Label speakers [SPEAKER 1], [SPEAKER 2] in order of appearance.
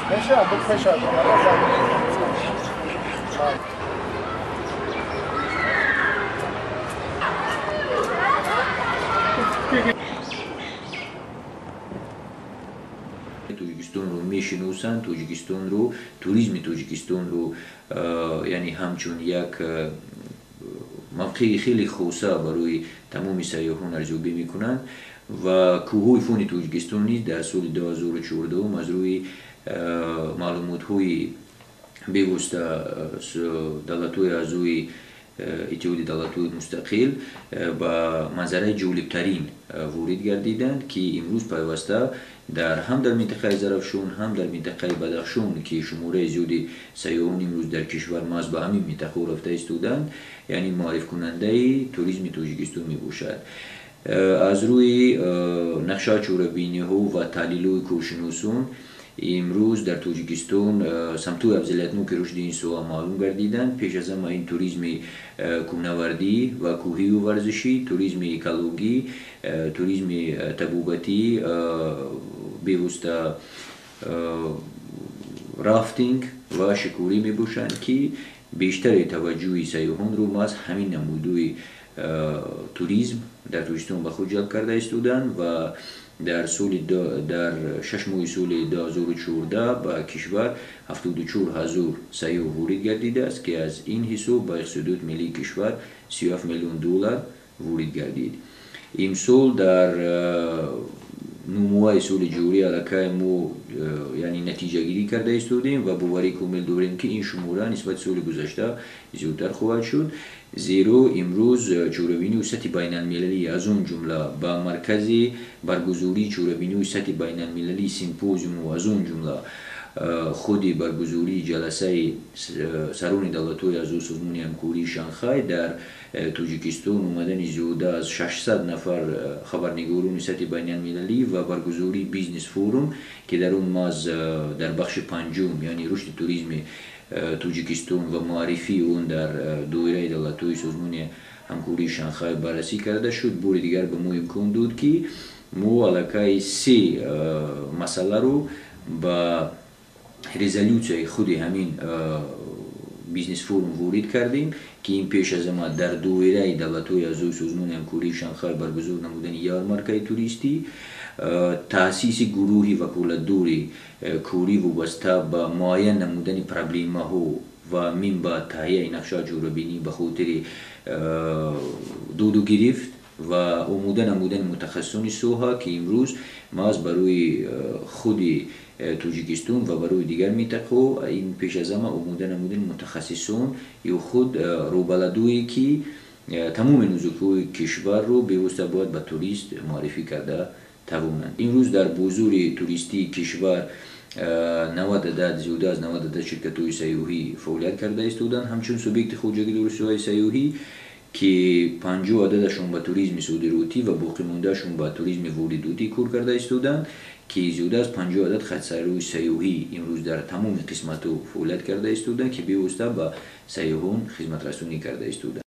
[SPEAKER 1] Тоҷикистонро мешиносанд, Тоҷикистонро, туризми Тоҷикистонро, яъне ҳамчун як мавқеи хеле хоса барои тамоми сайёҳон арзёбӣ мекунанд ва кӯҳҳои фони Тоҷикистон низ дар соли 2014 аз рӯи маълумотҳои бевосита давлатҳои аъзои Иттиҳоди давлатҳои мустақил ба манзараи ҷолибтарин ворид гардиданд, ки имрӯз пайваста ҳам дар минтақаи Зарафшон, ҳам дар минтақаи Бадахшон, ки шумораи зиёди сайёҳон имрӯз дар кишвар маҳз ба ҳамин минтақаҳо рафта истоданд, яъне муаррифкунандаи туризми Тоҷикистон мебошад. Аз рӯи нақша, чорабиниҳо ва таҳлилҳои коршиносон имрӯз дар Тоҷикистон самтҳои афзалиятноки рушди ин соҳа маълум гардиданд. Пеш аз ҳама ин туризми кӯҳнавардӣ ва кӯҳию варзишӣ, туризми экологӣ, туризми табобатӣ, бевосита рафтинг ва шикорӣ мебошанд, ки бештари таваҷҷӯҳи сайёҳонро маҳз ҳамин намудҳои туризм дар Тоҷикистон ба худ ҷалб карда истоданд ва дар 6 моҳи соли 2014 ба кишвар 74 ҳазор сайёҳ ворид гардидааст, ки аз ин ҳисоб ба иқтисодиёти миллии кишвар 37 миллион доллар ворид гардид. Имсол дар нумӯаи соли ҷорӣ аллакай мо яъне натиҷагирӣ карда истодем ва боварӣ комил дорем, ки ин шумора нисбати соли гузашта зиёдтар хоҳад шуд, зеро имрӯз чорабиниҳои сатҳи байналмилалӣ, аз он ҷумла ба маркази баргузории чорабиниҳои сатҳи байналмилалии симпозиуму аз он ҷумла худи баргузории ҷаласаи сарони давлатҳои аъзои Созмони ҳамкории Шанхай дар Тоҷикистон омадани зиёда аз 600 нафар хабарнигорони сатҳи байналмилалӣ ва баргузории бизнес форум, ки дар он маҳз дар бахши панҷум, яъне рушди туризми Тоҷикистон ва муаррифии он дар доираи давлатҳои Созмони ҳамкории Шанхай баррасӣ карда шуд, бори дигар ба мо имкон дод, ки мо аллакай се масъаларо ба резолюсияи худи ҳамин бизнес форум ворид кардем, ки ин пеш аз ҳама дар доираи давлатҳои аъзои Созмони ҳамкории Шанхай баргузор намудани ярмаркаи туристӣ, таъсиси гурӯҳи ваколатдори корӣ вобаста ба муайян намудани проблемаҳо ва минбаъд таҳияи нақша чорабинӣ ба хотири доду гирифт ва омода намудани мутахассисони соҳа, ки имрӯз маҳз барои худи Тоҷикистон ва барои дигар минтақаҳо ин пеш аз ҳама омода намудани мутахассисон ё худ рӯбаладое, ки тамоми нузукҳои кишварро бевосита бояд ба турист муаррифӣ карда тавонанд. Имрӯз дар бозори туристии кишвар 90 адад, зиёда аз 90 адад ширкатҳои сайёҳӣ фаъолият карда истоданд ҳамчун субъекти хоҷагидори соҳаи сайёҳӣ, ки 50 ададашон ба туризми содиротӣ ва боқимондаашон ба туризми воридотӣ кор карда истоданд, ки зиёда аз 50 адад хатсайрҳои сайёҳӣ имрӯз дар тамоми қисматҳо фаъолият карда истоданд, ки бевосита ба сайёҳон хизматрасонӣ карда истоданд.